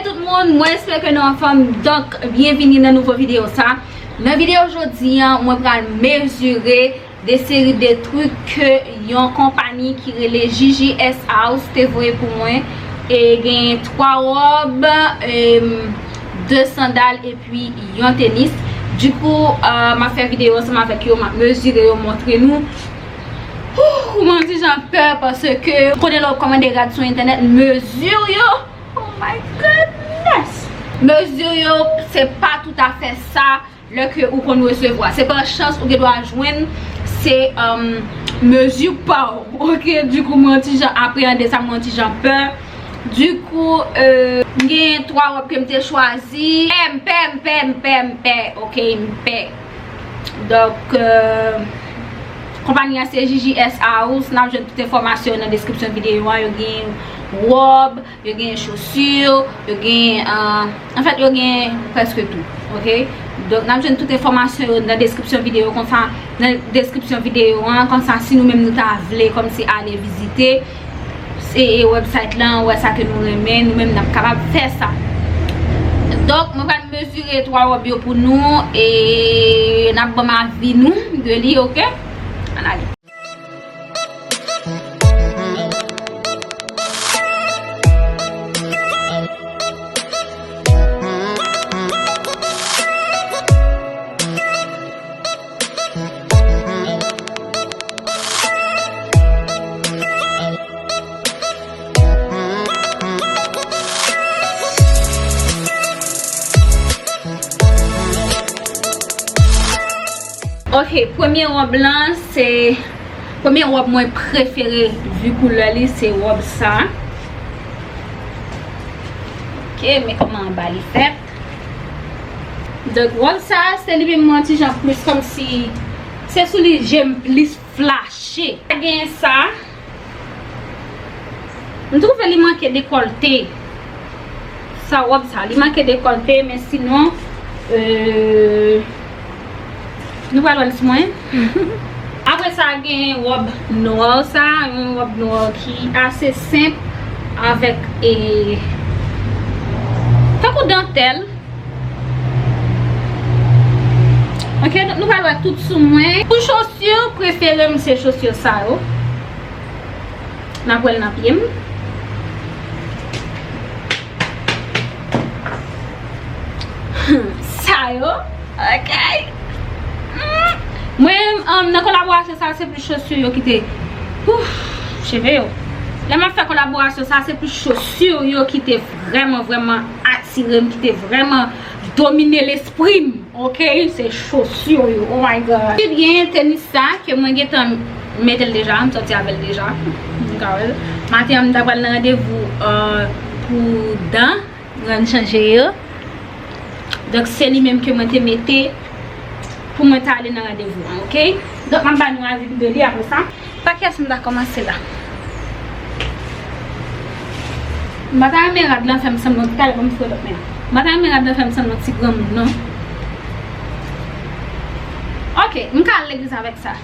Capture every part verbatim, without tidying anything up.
Tout moun, mwen espere ke nou anfòm. Donk, byenvini nan nouvo videyo sa. Nan videyo jodi a, mwen pral mezire de seri de truk ke yon konpayi ki rele J J S House te voye pou mwen. E gen twa wòb, em, de sandal epi yon tenis. Dikou, eh, m ap fè videyo ansanm avèk yo, m ap mezire yo, montre nou. Wouh, mwen di jan pè paske konnen lè w kòmande rad sou entènèt, mezi yo. Oh my goodness! Mezi yo, se pa toutafè sa lè ke ou konn resevwa. Se pa chans ou gen dwa jwenn, se, um, mezi pa w. Ok, dikou, mwen yon ti jan apreyande sa, mwen yon ti jan pè. Dikou, euh, m gen twa wòb ke m te chwazi. Pè, m pè, m pè, m pè, m pè, ok, m pè. Donk, euh, konpayi a se J J S House. N ap jwenn tout enfòmasyon yo nan deskripsyon videyo a. Yo gen wòb, yo gen chosi, yo gen, euh, anfèt, yo gen prèske tou, ok? Donk, n ap jwenn tout enfòmasyon yo nan deskripsyon videyo konsa, nan deskripsyon videyo an, konsa, si nou menm nou ta vle kòmsi ale vizite, e, e website lan, wè sa ke nou renmen, nou menm n ap kapab fè sa. Donk, mwen pral mezire twa wòb yo pou nou, e n ap ban m avi nou de li, ok? Ann ale. Ok, premye wòb lan, se premye wòb mwen prefere, vi koulè li, se wòb sa. Ok, men kòman anba li fèt. Donk, wòb sa, se li menm mwen ti jan plis kòmsi se sou li je m plis flache. Gen sa. M twouve li manke dekòlte. Sa wòb sa, li manke dekòlte, men sinon, euh, nou pral wè l sou mwen. Apre sa, gen wòb nwa sa, yon wòb nwa ki ase senp avèk, e, tankou dantèl. Ok, donk nou pral wè tout sou mwen. Pou chosi, prefere m se chosi sa yo. N ap wè l nan pye m. Sa yo, ok. Hmm. Mwen, um, nan kolaborasyon sa, se plis chosi yo ki te, ouf, cheve yo. Lè m ap fè kolaborasyon sa, se plis chosi yo ki te vrèman, vrèman atire m, ki te vrèman domine lespri m. Ok, se chosi yo. Oh my God. Ebyen, tenis sa ke mwen gentan mete l deja, m sòti avè l deja. Nou ka wè l. Maten an, m ta pral nan randevou, euh, pou dan, rann chanje yo. Donk, se li menm ke mwen te mete pou mwen ta ale nan randevou an, ok? Donk, m ap ba nou avi m de li apre sa. Pa kiyès m ta kòmanse la. M pa ta renmen rad lan fè m sanble yon ti, talè ban m foure lòt men an. M pa ta renmen rad lan fè m sanble yon ti granmoun, non. Ok, m ka al legliz avèk sa.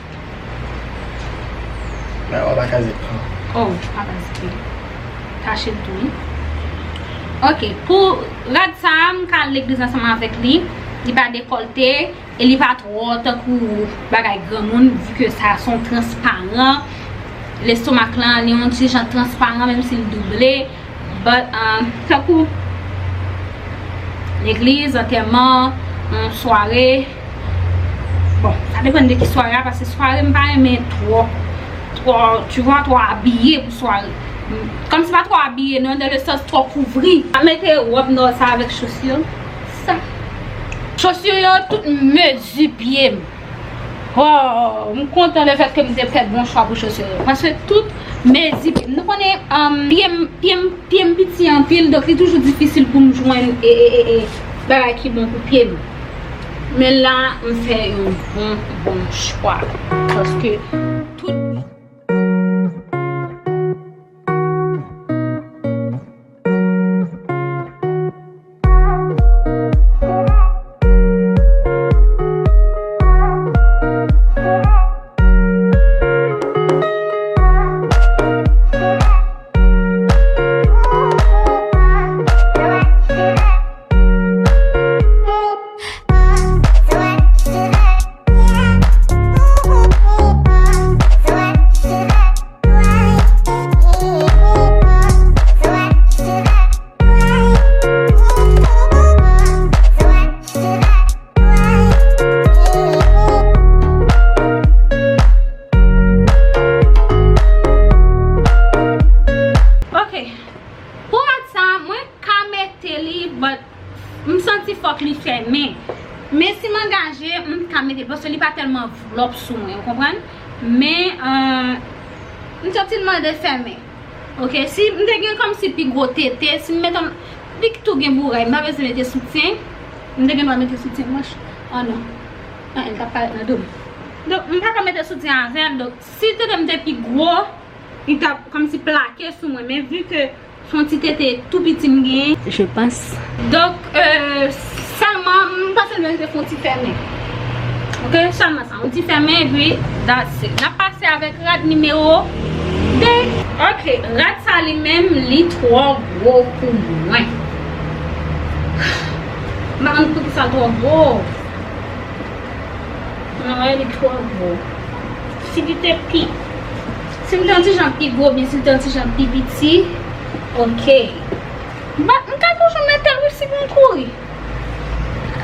Mwen wè pa ka zip non. Oh, pa ka zipe. Tache l tou, wi. Ok, pou rad sa a, m ka al legliz ansanm avèk li. Li pa dekòlte. E li pa twò tankou bagay granmoun, vi ke sa se yon transparan. Lestomak lan, li yon ti jan transparan, menm si l double. But, um, tankou legliz, antèman, yon sware. Bon, sa depann de ki sware a, paske sware m pa renmen twò, twò, tu vois, twò abiye pou sware. Kòmsi pa twò abiye, non, dans le sens twò kouvri. M ap mete wòb nò sa avèk chosi yo. Sa. Chosi yo tout mezi pye m. Oh, m kontan lefèt ke m te fè bon chwa pou chosi yo. Paske tout mezi pye m. Nou konnen, um, pye m, pye m, pye m piti anpil, donk li toujou difisil pou m jwenn e, e, e, e, bagay ki bon pou pye m. Men la, m fè yon bon, bon chwa. Paske tout But, m santi fòk li fèmen. Men si m angaje, m ka mete, paske li pa tèlman vlòp sou mwen, ou konprann? Men, euh, m santi l mande fèmen. Ok, si m te gen kòmsi pi gwo tete, si m mete, li tou gen bouray, m pa bezwen mete soutyen. M te gen dwa mete soutyen manch. Oh non. Ah, l t ap parèt nan do m. Donk, m pa ka mete soutyen avè l. Donk, si tete m te pi gwo, li t ap kòmsi plake sou mwen. Men vi ke se yon ti tete tou piti m genyen, je pense. Donk, euh, sèlman, m panse l merite fè yon ti fèmen. Ok, sèlman sa, yon ti fèmen, epi that's it. N ap pase avèk rad nimewo de. Ok, rad sa li menm, li twò gwo pou mwen. M pa konn poukisa l twò gwo. Mwen wè li twò gwo. Si li te pi, si m te yon ti jan pi gwo, oubyen si l te yon ti jan pi piti, ok. But, m ka toujou mete l wi si m kouri.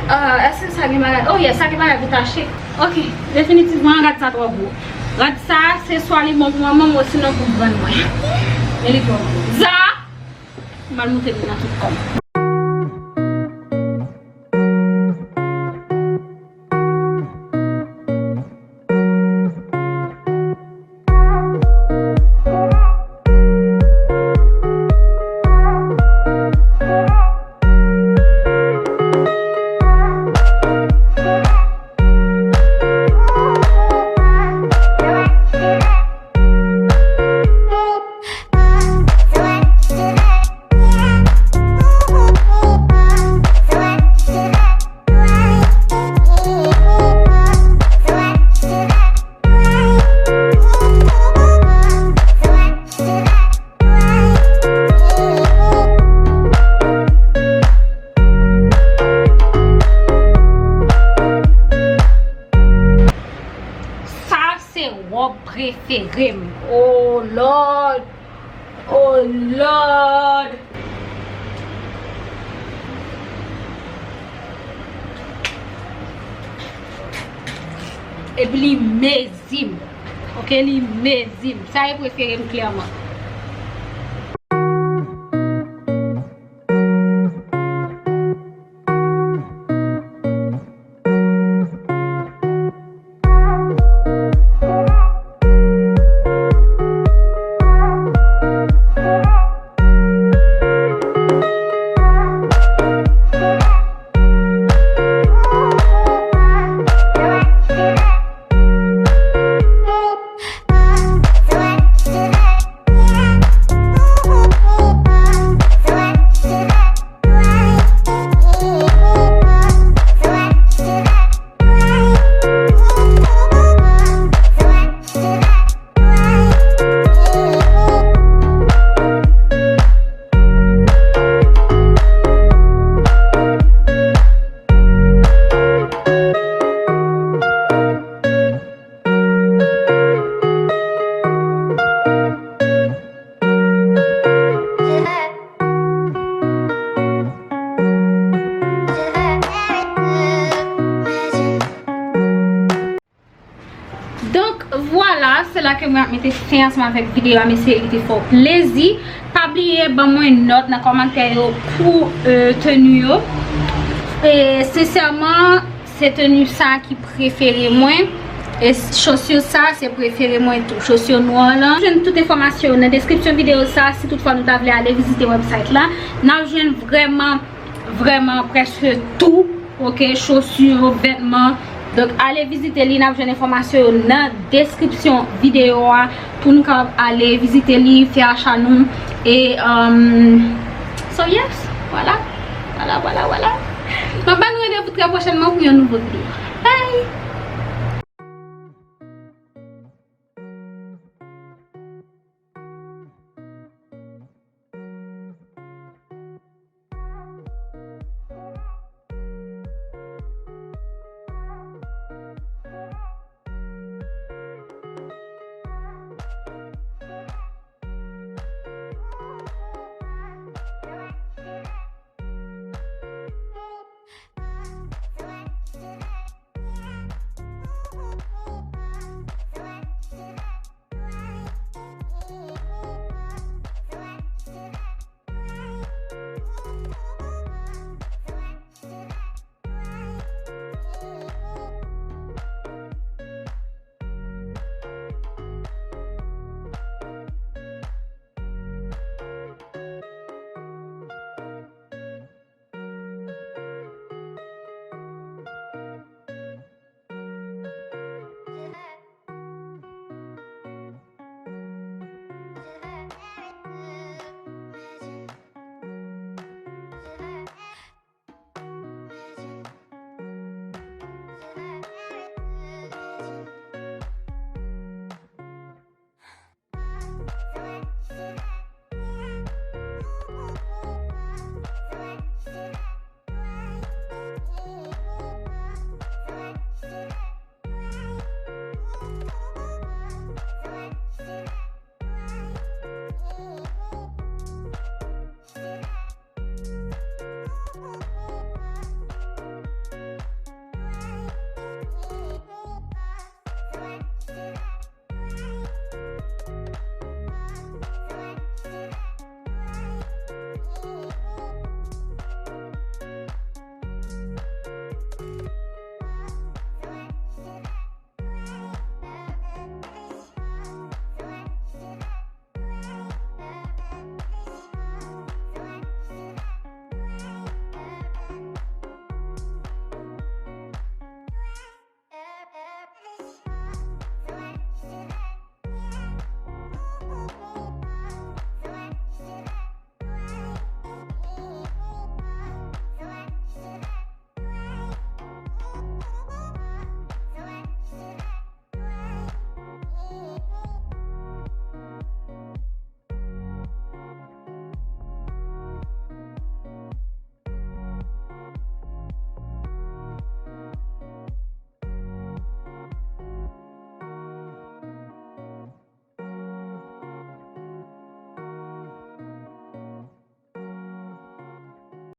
Ah, èske sa gen bagay? Oh yes, sa gen bagay pou tache. Ok, definitivman, rad sa twò gwo. Rad sa, se swa li bon pou manman m, osinon pou grann mwen. Men li twò gwo. Za! M al moute li nan tout kò m. Sa se wòb prefere m. Oh Lord! Oh Lord! Epi li mezi m. Ok, li mezi m. Sa e prefere m klèman. Donk, vwala, se la ke mwen ap mete fen ansanm avèk videyo a, m espere li te fè w plezi. Pa bliye ban mwen nòt nan kòmantè yo pou, euh, teni yo. E, sensèman, se teni sa ki prefere mwen. E chosi sa, se prefere mwen tou. Chosi nwa lan. Jwenn tout enfòmasyon yo nan deskripsyon videyo sa. Si toutfwa nou ta vle ale vizite website la, n ap jwenn vrèman, vrèman prèske tou. Ok, chosi, vètman. Donk, ale vizite li, n ap jwenn enfòmasyon yo nan deskripsyon videyo a. Pou nou kapab ale vizite li, fè acha nou. E, um, so yes, vwala. Vwala, vwala, vwala. M ap ba nou randevou trè pwochènman pou yon nouvo videyo. Bye!